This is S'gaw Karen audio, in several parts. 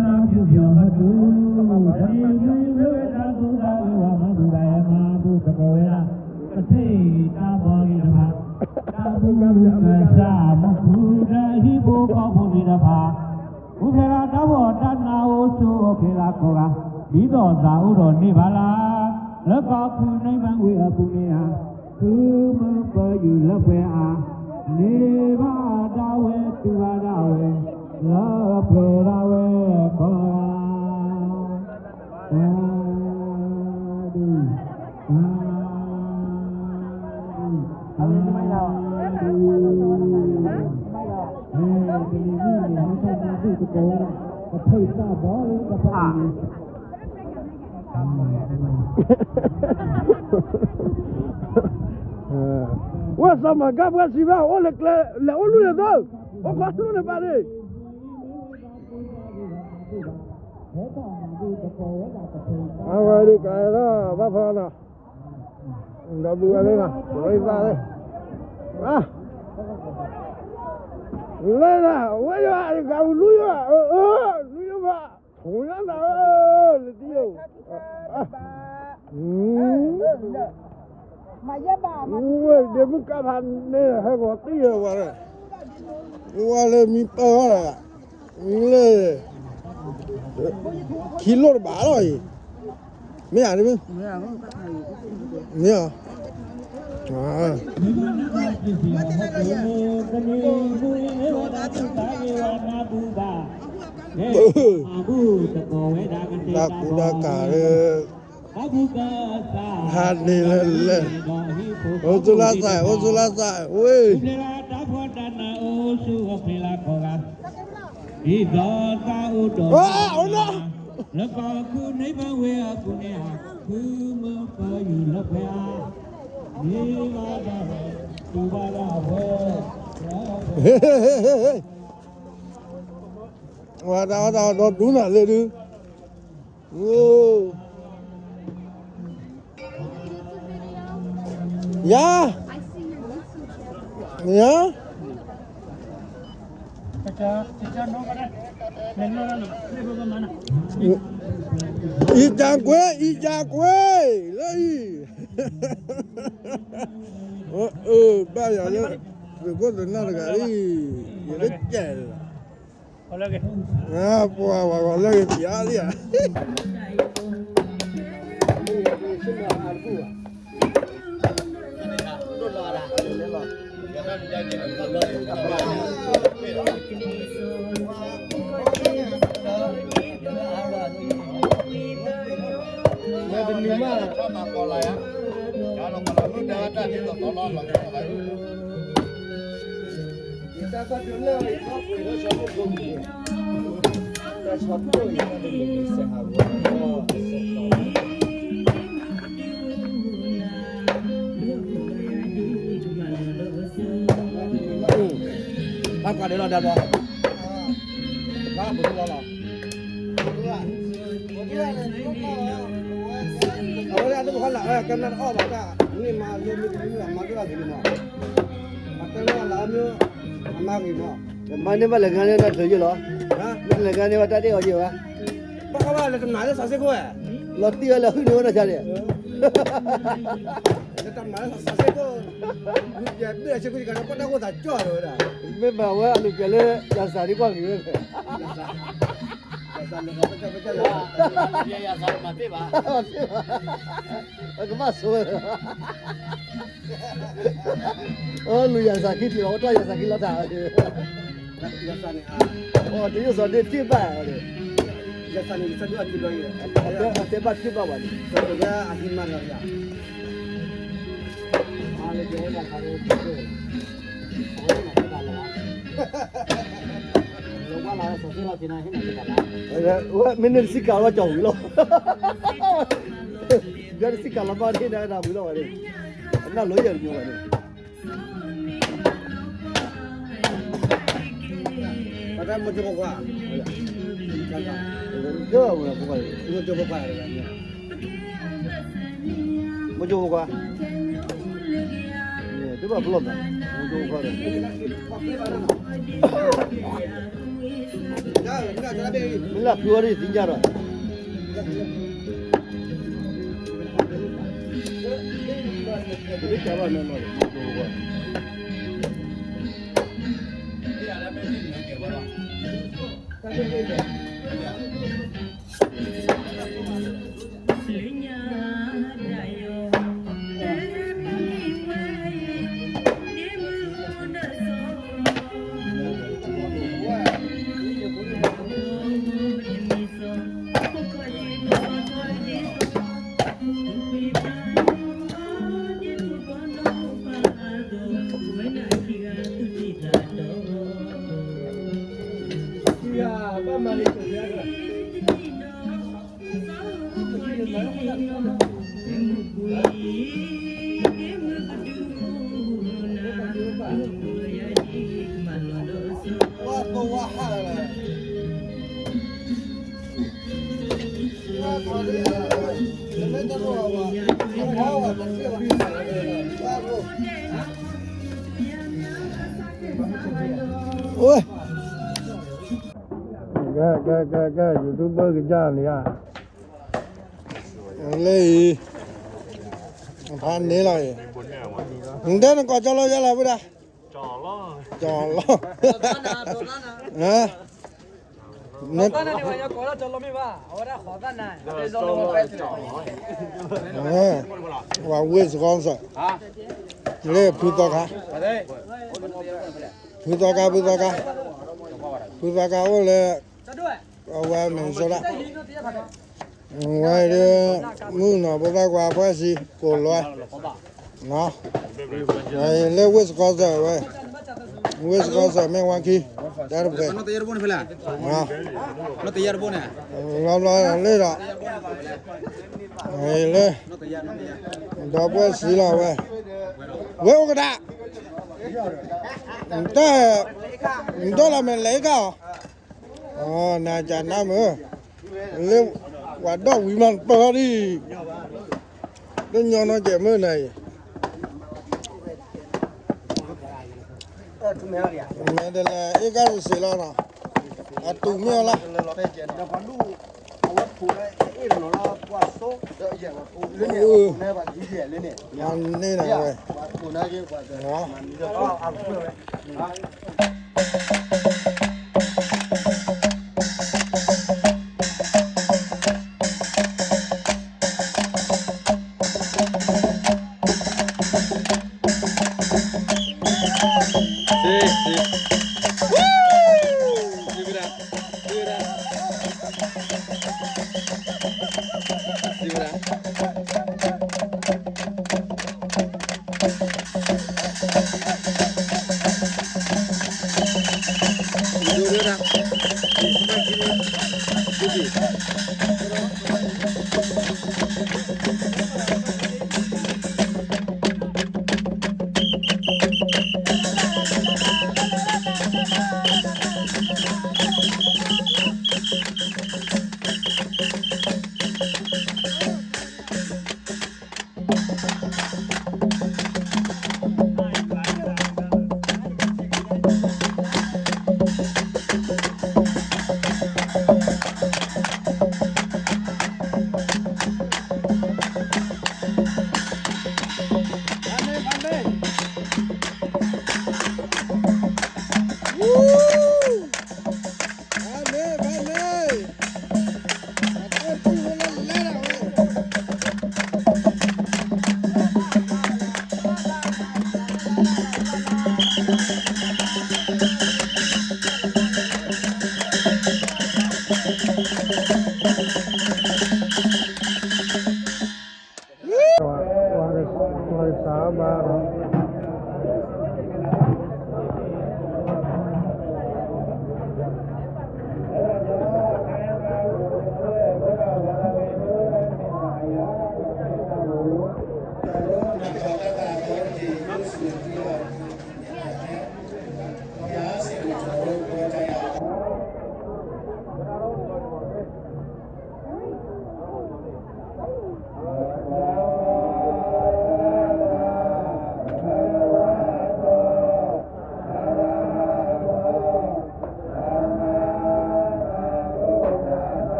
ပူၤပယီၤဟီၣ်ဒူ တနံၤမုၢ်ဝဲဝဲတၢ်သူၣ်တၢ်အုးဝဲမၤဘူၣ်ဘၣ်အဲၣ်မၤဘူၣ်သကိးဝဲဒၣ် ကထံၣ်တၢ်ဘီလံတဖၣ် တၢ်ဘူၣ်ကစၢ်မူခိၣ်ဒီးဟံၣ်ဖိဃီဖိလံတဖၣ် ပူၤဖျဲးလၢတၢ်ဖှီၣ်တၢ်နးအိၣ်ဆူၣ်အိၣ်ချ့လၢကိးဂၤ ဒ်သိးသးအိၣ်ဒီးန့ၢ်ဘၣ်လၢ လၢကီၢ်ခိၣ်နံၣ်မၤဝံၤအပူၤန့ၣ်ဧါ သုမ့ၢ်ပၢၤယုၢ်လၢပှဲၤအါ န့ၢ်ဘၣ်ဒၣ်ဝဲတုၤဘၣ်ဒၣ်ဝဲ လၢပှဲၤဒၣ်ဝဲကိးဂၤ တၢ်ဒုး တၢ်ဒုး တၢ်ဒုး အဲ တနံၤညါန့ၣ် ဟဲထီၣ်မၤဘူၣ်သကိးဝဲဒၣ် ကဖံးတၢ်ဘီလၢကဖံးန့ၣ် ဝဲစီၤမၤကၢ်ပှၤစံးဘၣ် အိၣ်လၢကျဲ လဲၤအိၣ်လူၢ်န့ၣ်သိ အိၣ်ခီလူၢ်န့ၣ်ဘၣ်န့ၣ် အဝဲဒ်ကဲဒီး ဘၣ်ဖီနီၤ ဒီးဘူၣ်ဝဲလၢနီၤ ရံသးလၢ လၢနီၤ ဝဲယွၤ ဂၤဝူလူယွၤ အၢ အၢ လူယွၤဘၣ် ထိးညါနၤဧၢ လၢတံၢ်ဧိၤ ဝဲဒ့မုၣ်ကါဖးန့ၣ် ဟဲဂီၤတံၢ်ဧိၤဝဲ ဝဲလၢမံပၢၢ်ဝဲ လၢ ခံလိၣ်တဘၣ်လီၤအံၤ မ့ၢ်ဧါ မ့ၢ်ဧါ တၢ်ကူတၢ်ကၤလၢ ဟးန့ၣ်လၢလဲၣ် အိၣ်သူလၢသး အိၣ်သူလၢသး ဝ့ၢ် ဒ်သိးတၢ်အိၣ်ဒီး အိၣ်နီၤ လၢကီၢ်ခိၣ်နံၣ်မၤဝံၤအပူၤန့ၣ်ဧါ သုမ့ၢ်ပၢၤယုၢ်လၢပှဲၤအါ န့ၢ်ဘၣ်ဒၣ်ဝဲ တုၤဘၣ်ဒၣ်ဝဲ ဝဲဒၣ်ဝဲဒၣ်ဒီးဒူနၤလၢဒု ယၤ ယၤ အံၤကကွဲ အံၤကကွဲ လၢအံၤ အၢ ဘၣ်ယၤလၢ သုးခိၣ်သနၢ်တဂၤအံၤ ယလၢကဲလီၤ ပှၤဝဲဂီၤလၢဂ့ၤပျါလံဧါ တနံၤမး ဘၣ်ကွၢ်ဒဲးလီၤဒၣ်ဒီး ဘၣ်ဘူးလီၤလီၤ အဝဲဒၣ်တဘၣ်ဃီလၢ ကနၣ်တအီၣ်ဘၣ်တၢ် မ့ၢ်မၤလိမ့ၢ်တမ့ၢ်မၤလိတၢ်ဂ့ၤန့ၣ်မး မၤတၢ်လၢအမ့ၢ် အမၤဂ့ၤမး မၤန့ၢ်ဘၣ်လဲၤငါန့ၢ်တၢ်ထုးယ့ၢ်လီၤ မ့ၢ်တလဲၤငါန့ၢ်ဘၣ်တၢ်ဒ့ၣ်အီၤယ့ၢ်ဝဲ ဘၣ်ဃးဘၣ်လၢတမၤလၢစီၤစ့ၢ်ကီးဝဲ လီၤတံၢ်ဝဲလၢဟုၣ်န့ၢ်ဝဲနီၢ်ဆါန့ၣ် လၢတၢ်မၤလၢစီၤစ့ၢ်ကီး လူၤပျဲဘ့ၣ်အဆ့ကူယကၤလၢပှၤတၢ်အိၣ်သးကၠီၣ်လီၤဝဲဒၣ် မ့ၢ်မၤဝဲအလူၤပျဲလၢ ယၤစၢ်ဒ်ကွၢ်ဂ့ၤဝဲ အကဘၣ်ဆိဝဲ အလူၤယၤစၢ်ခံထံၣ်လီၤ အိၣ်တၢ်ယၤစၢ်ခံထံၣ်လီၤ အိၣ်တၢ်ယၤစၢ်ခံလီၤတၢ် အီၤတယိၣ်စီၤဒ့ထံၣ်ဘၣ်အီၤန့ၣ် အတဲဘၣ်ထံၣ်ဘၣ်ဝဲန့ၣ် မ့ၢ်န့ၣ်တစံးကၤလီၤကၠီၤဝံၤလီၤ ဒီးတစံးကၤလီၤဘၣ်ဒ်န့ၣ်ဒၣ်ဝံၤလီၤဝဲန့ၣ် အနၢ်လိၤယဲၢ်တညိဝဲန့ၣ် ပတၢ်မုၢ်ကၠိဖိခွါ ကၠိဖိခွါ မုၢ်ကၠိဖိခွါ မုၢ်ကၠိဖိခွါ တဘၣ်ပလီၢ်မး မုၢ်ကၠိဖိခွါဒီး မ့ၢ်လၢဖုအီၤဒ်သ့ၣ်ညါဒီး ကဲ ကဲ ကဲ ကဲ YouTuber ကစၢ်န့ၣ်ဧါ, လၢအံၤ ဖးန့ၢ်လီၤအံၤ, နတဲနကိးကၠီလီၤယါလီၤဝဲဒၣ်, ကၠီလီၤ, ဝဲဝ့ၢ်စကီစၢၢ်, လၢဖုသီခါ, ဖုသီခါ ဖုသီခါ, ဖုသီခါအိၣ်လၢ အဝဲမ့ၢ်စီဒၣ်, ဝဲဒၣ် မုၢ်နီၤ ဖိသၣ်ခွါ အဖွဲ့အစည်း ကိုယ်လွဲ, လၢဝ့ၢ်စကီစၢၢ်ဝဲ, ဝ့ၢ်စကီစၢၢ် မ့ၢ်ဝါခံ တၢ်တဖှဲး, လီၤလီၤလၢဒီး, လၢ ဒီပုၢ်ဝဲၢ်စံလီၤဝဲ, ဝဲအိၣ်ကဒါ, နတၢ်လီၤမဲာ်လဲၤကၢ်အီၤ, နကနၢ်မုာ်, လၢပှၤဒီၣ်ဝံၤမးပၢၤဒ်အံၤ, တညီနီကဲးမုၢ်နၤအံၤ, မဲာ်တလဲၤအ့ၣ်ကၢ်စ့လီၤ, အတူၢ်မ့ၢ်အီၤလီၤ, အဝဲဖိလၢအ့ၣ်နီၤလၢပှၤစိ, န့ၣ်နဝဲ,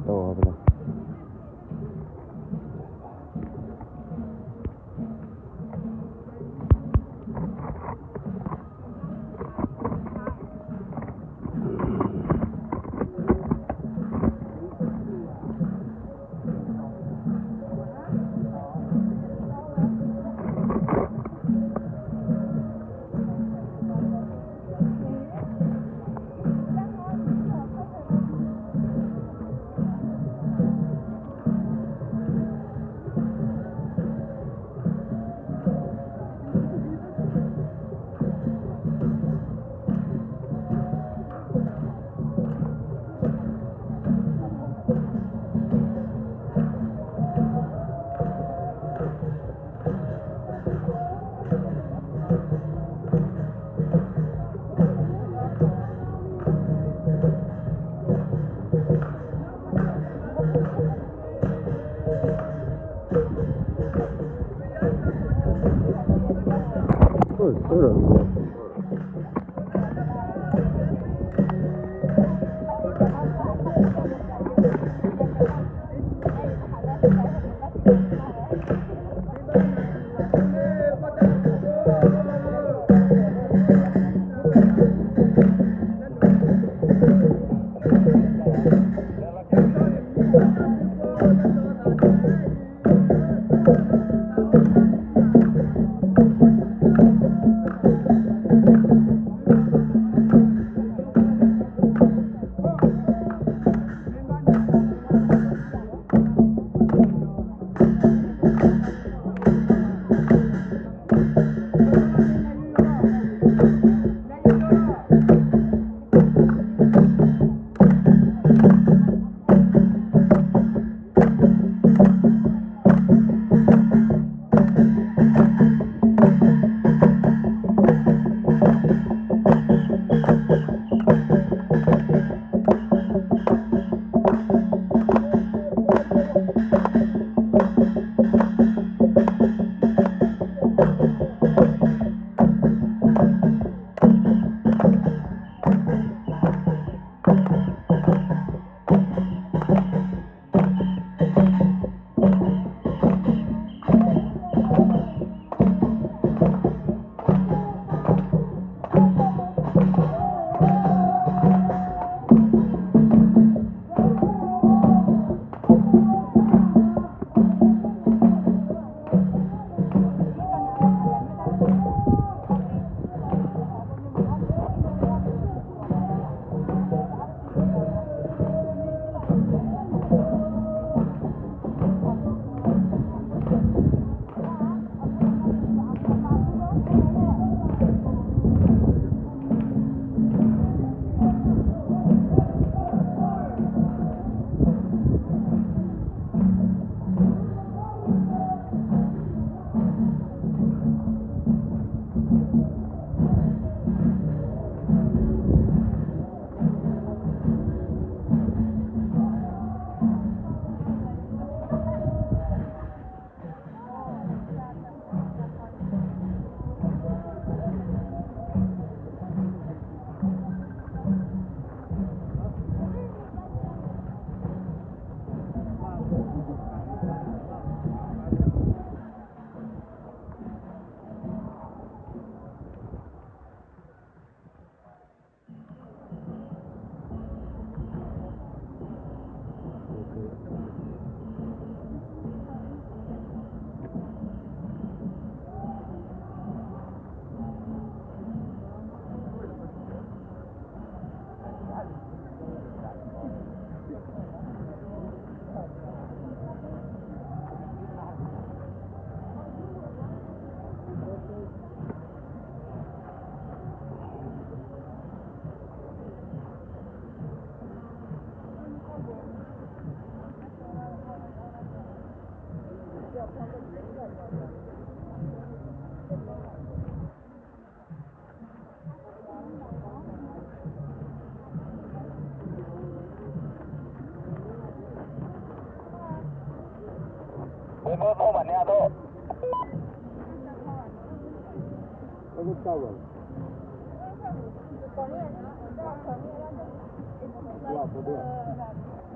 တၢ်ဝဲဖဲလဲၣ်.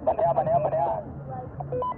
မၤန့ၢ်ဧါ, မၤန့ၢ်ဧါ, မၤန့ၢ်ဧါ.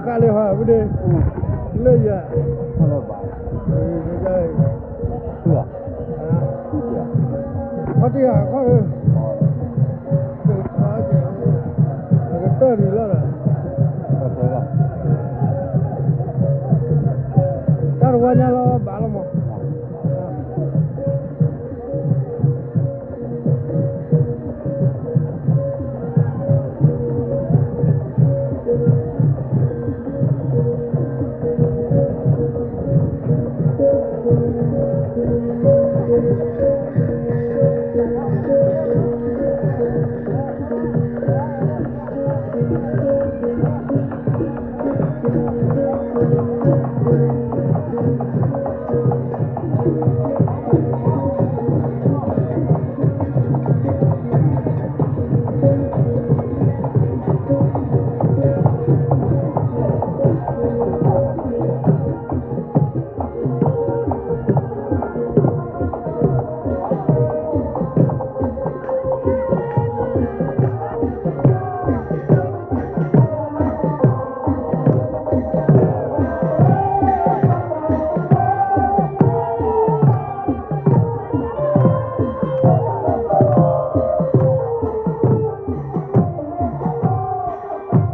ကလၢဟီ ဝံၤဒီး လၢယၤ ခီတံၢ်ဧါ ခီတံၢ်ဧါ ခီတံၢ်ဧါ တကတၢၢ်ဒံးလီၤဒီး တၢ်တဝါညါလီၤ ဘၣ်လီၤမး ကါ က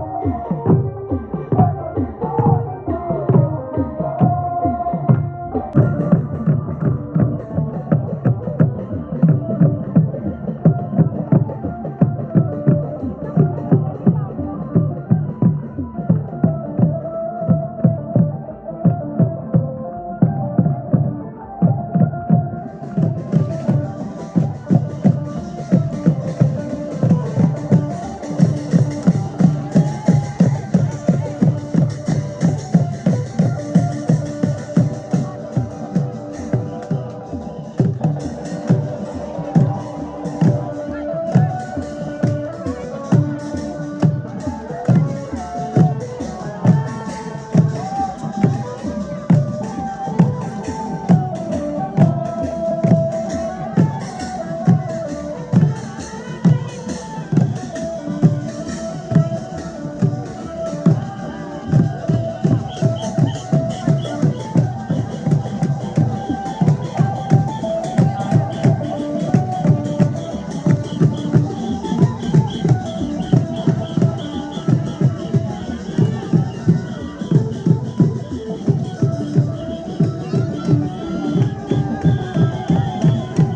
ါ ကါ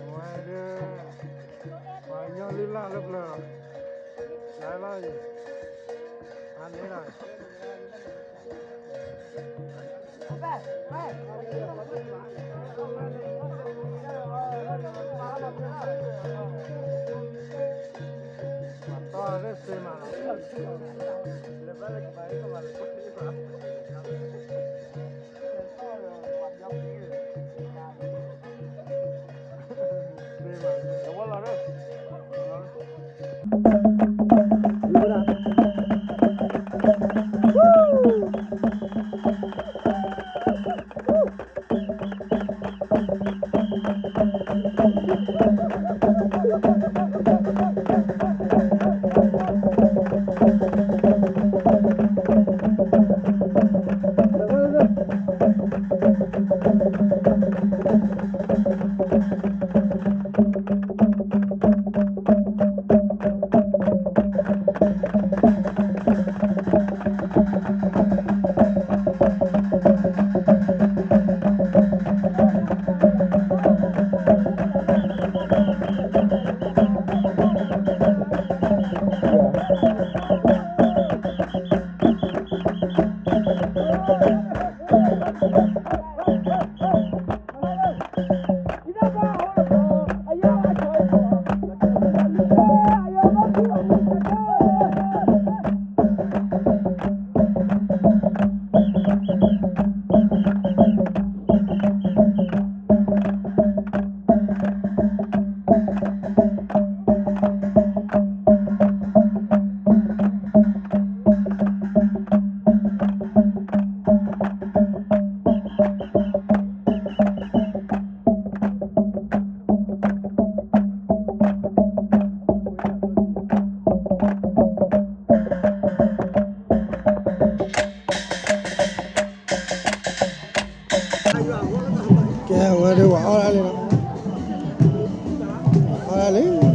ဝဲဒၣ် ပှၤကညီလုၢ်လၢ်လၢပျၢၤလီၤ လၢလီၤ အန့ၣ်လီၤ ပှၤတီၢ်လၢစ့မးလီၤ လၢဘၣ်လၢကပၤ ကပၤလၢကပၤ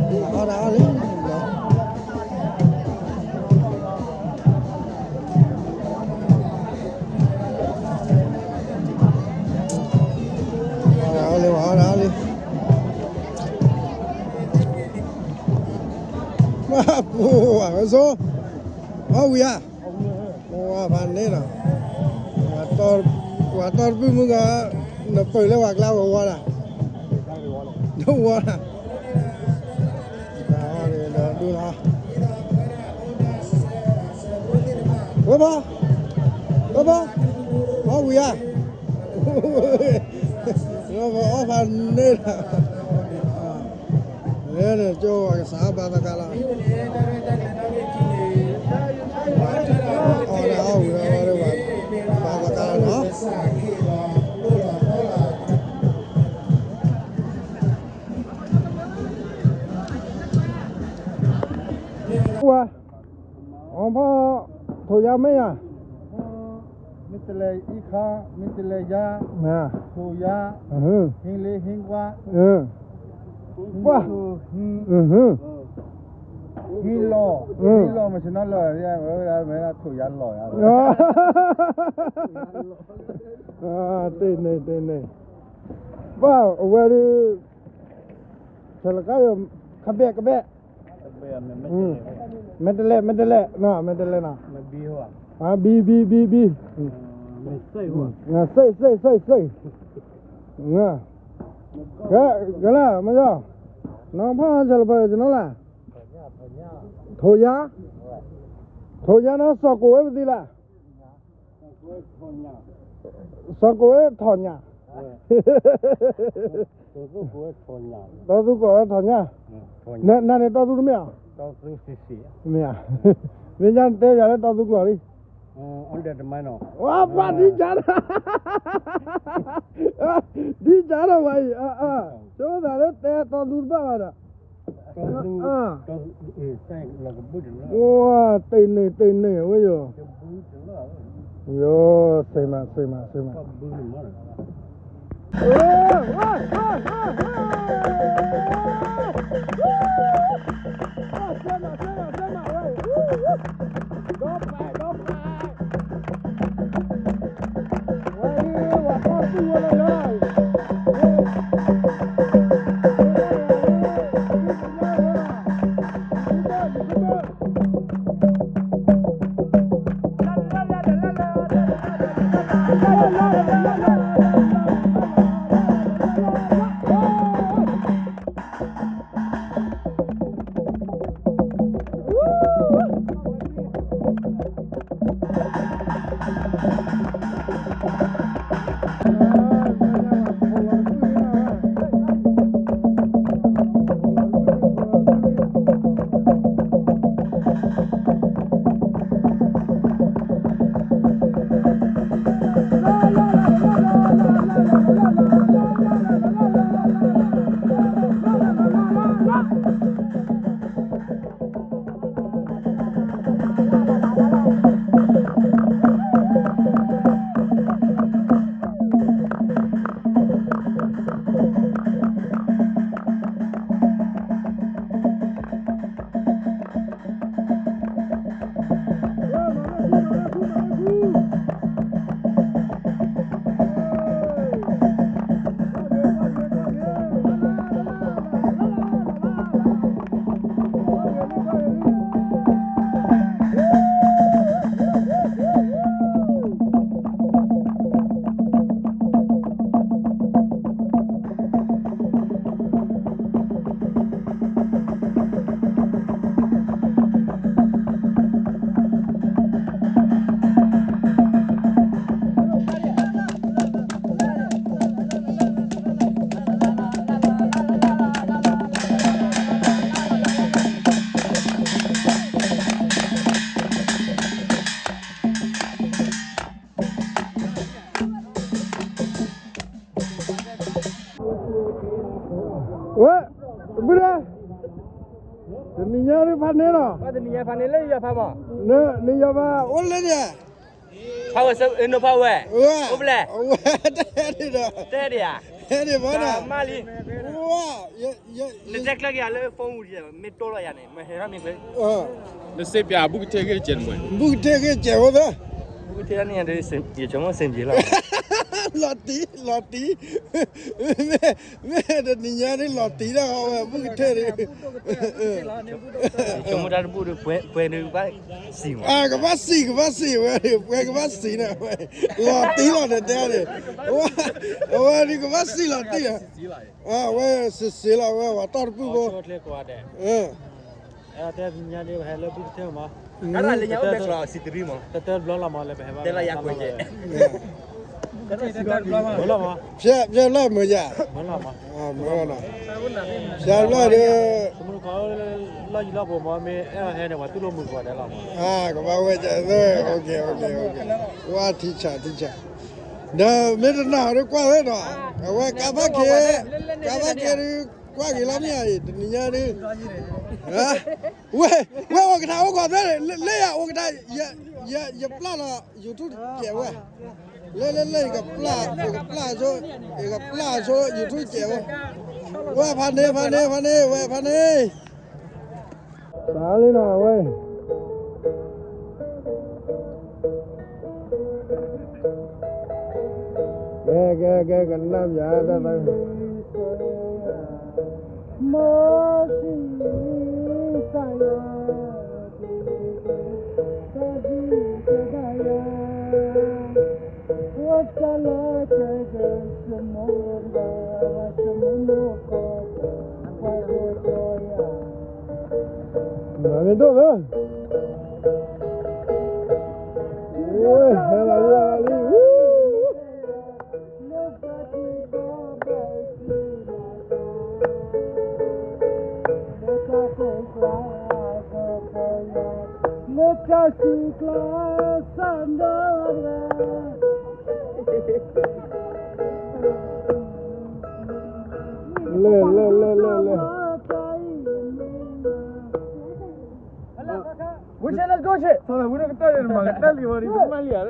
အီၣ်ဒၣ်အီၣ်လံ, အီၣ်ဒၣ်အီၣ်လံ, အီၣ်ဒၣ်အီၣ်လံ, ပှၤဖိဝဲဆိ, အီၣ်ဝံၤဧါ, ဝဲဖးန့ၣ်လီၤ, ပှၤတီတပုၢ်မုၢ်ဂၤ, နပၢၢ်လၢပှၤကျါဝဲဝါဒၣ်, နဝါဒၣ် ဒီးဒူၣ်လီၤ, ဝဲဘီ, ဝဲဘီ, အီၣ်ဝံၤဧါ, ဝဲဘီအီၣ်ဖးန့ၣ်လီၤ, လၢန့ၣ်ကၠိဝဲကစးဘါသကါလီၤ, အီၣ်ဒၣ်အီၣ်ဝံၤဒီး ဘါသကါလီၤနီၤ. ဝဲ, အီဖီ, ထိၣ်ယါမဲာ်ယၤ, မ့ၢ်တလဲၤအံခါ, မ့ၢ်တလဲၤယါ, ထိၣ်ယါ, ဟ့လ့ဟ့ကွါ, ပှၤ, ဟ့လီၤ, ဟ့လီၤမဆ့ၣ်နီၤလီၤ, ဝဲဒၣ်ထိၣ်ယါလီၤယါ, တန့ၢ်တန့ၢ်, ပှၤအဝဲဒၣ် ဆဲးလီၤကါယိၤ ခဘဲၣ်ကဘဲၣ်, မဲာ်တလဲၣ် မဲာ်တလဲၣ်နီၤ မဲာ်တလဲၣ်နီၤ, ဘံ ဘံ ဘံ ဘံ, စ့ၣ် စ့ၣ် စ့ၣ် စ့ၣ်, ကဲလၢ မ့ၢ်ယီၤ, နီၢ်ဖီဆဲးလီၤပၢၢ်ကနီၤလၢ်, ထိၣ်ယါ, ထိၣ်ယါနီၤ စီၤကိးဝဲပသံလၢ် စီၤကိးဝဲထီၣ်ညၣ်, တီသူၣ်ကိးဝဲထီၣ်ညၣ်, နန့ၣ်တီသူတမ့ၢ်ဧါ, မ့ၢ်ဧါ, မ့ၢ်ညါတဲယၤလၢတီသူကျိာ်လံ, ဝဲပှၤဒ်ကၢ်ဒီး, ဒ်ကၢ်ဒီးဝဲအံၤ, ဆိသးလၢတဲတီသူတဘၣ်ဘၣ်ဒီး တ့ၢ်န့ၢ် တ့ၢ်န့ၢ် အဝဲယိၤ, ယိၤ စ့မး စ့မး စ့မး, ဒီးပာ် ဒီးပာ် ဝဲ, ဘုရား, တနံၤညါဒ်ဖးန့ၣ်လီၤ, တနံၤညါဖးန့ၣ်လၢယီၤဖးမး, နယီၤဖးအိၣ်လၢန့ၣ်, ဖးဝဲ, နဖးဝဲ, အိၣ်ဖဲလဲၣ်, တဲဒံးဧါ ဟဲန့ၣ်ဘၣ်နီၤ, မၢလံ, ဝါ, နတဲကျၢၢ်က့ၤယၤလၢ phone ပူၤ, မ့ၢ်တိၢ်လီၤယၤန့ၣ် မ့ၢ်ဟဲထီၣ်မ့ၢ်ကျဲ, နစ့ပၠး ဘူးကထဲၣ်ဂ့ၢ်တစဲးတမှဲ, ဘူးကထဲၣ်ဂ့ၢ်တစဲးဝဲသၢ, ဘူးကထဲၣ်န့ၣ် ယဆိကမိၣ်စ့ၢ်ကီးလီၤ, လီၤတံၢ် လီၤတံၢ်, မ့ၢ်တနံၤညါဒ်လီၤတံၢ်ဒၣ်ဝဲ ဘူးကထဲၣ်န့ၣ် ဆိကမိၣ်တၢ်တဘူၣ်ဒီး ပှဲၤဒုးဘၣ်စံးမး, ကဘၣ်စံး ကဘၣ်စံးဝဲ, ပှဲၤကဘၣ်စံးန့ၣ်ဝဲ, လီၤတံၢ်လီၤတဲာ်န့ၣ်, အဝဲဒုးကဘၣ်စံးလီၤတံၢ်, အဝဲစံးစ့လီၤဝဲ ပှၤတီၢ်တဘူၣ်ဖိ, အဲ တဲညါဒ်ပဟဲလၢဘူးကထဲၣ်မး, တၢ်လၢညါအိၣ်ဘဲကျီးစံးတရံးမး, တတၢတဘျီလီၤမး လၢပဟဲဘၣ်တဲလၢယၤကွဲးကဲ, မ့ၢ်လီၤမး, ဖျဲဖျဲလၢမုာ်ယၤ, မ့ၢ်လီၤမး, ဖျဲလၢဒီး လီၢ်ယံၤလီၢ်ဘူးမး မ့ၢ်အဲၣ်ဒိးဟဲန့ၣ် ပှၤတူၢ်လိာ်မုာ်ကီးဒဲးလီၤမး, ကဘၣ်ဝဲကဲသၢ, ကဘၣ်ထံဆးထံဆး, ဒီးမ့ၢ်တနာ်အီၤဒီးကွၢ်သ့ဒီး, အဝဲကါဘၣ်က့ၤ, ကါဘၣ်က့ၤဒီး ကွၢ်က့ၤလီၤမ့ၢ်အံၤ တနံၤညါဒုး, ဝဲ, ဝဲအိၣ်ကထါအိၣ်ကီးသ့, လၢယအိၣ်ကထါ, ယပျၢ်လီၤ YouTube တကဲးဝဲ, လၢလၢလၢ ယကပျၢ်ဆိ, ယကပျၢ်ဆိ YouTube တကဲးဝဲ, ဝဲဖးန့ၢ် ဖးန့ၢ် ဖးန့ၢ် ဝဲဖးန့ၢ် စးလံနီၤဝဲ, ကဲ ကဲ ကဲ ကနၣ်ပၠးတၢ်သး, မ့ၢ်စံးစါယၤ, တၢ်ဒ်ကဒါယၤ, ဝဲတၢ်လၢတၢ်ဒဲး ယမိၢ်တဂၤ ဘၣ်ယမိၢ်မိၢ်ကီး, ပှၤဒိၣ်ကီးယၤ မ့ၢ်ဒိၣ်လၢ, ဟဲလီၤလံ ဟဲလီၤလံ, လၢတၢ်စူၤကျါစၢ်ဒီး လဲၣ် လဲၣ် လဲၣ် လဲၣ် လဲၣ်, ဝံၤဆဲး let's go ဆဲး, ဝံၤကတၢၢ်န့ၣ် မၤကတၢၢ်လံဝဲဒ် မၤလံဧါ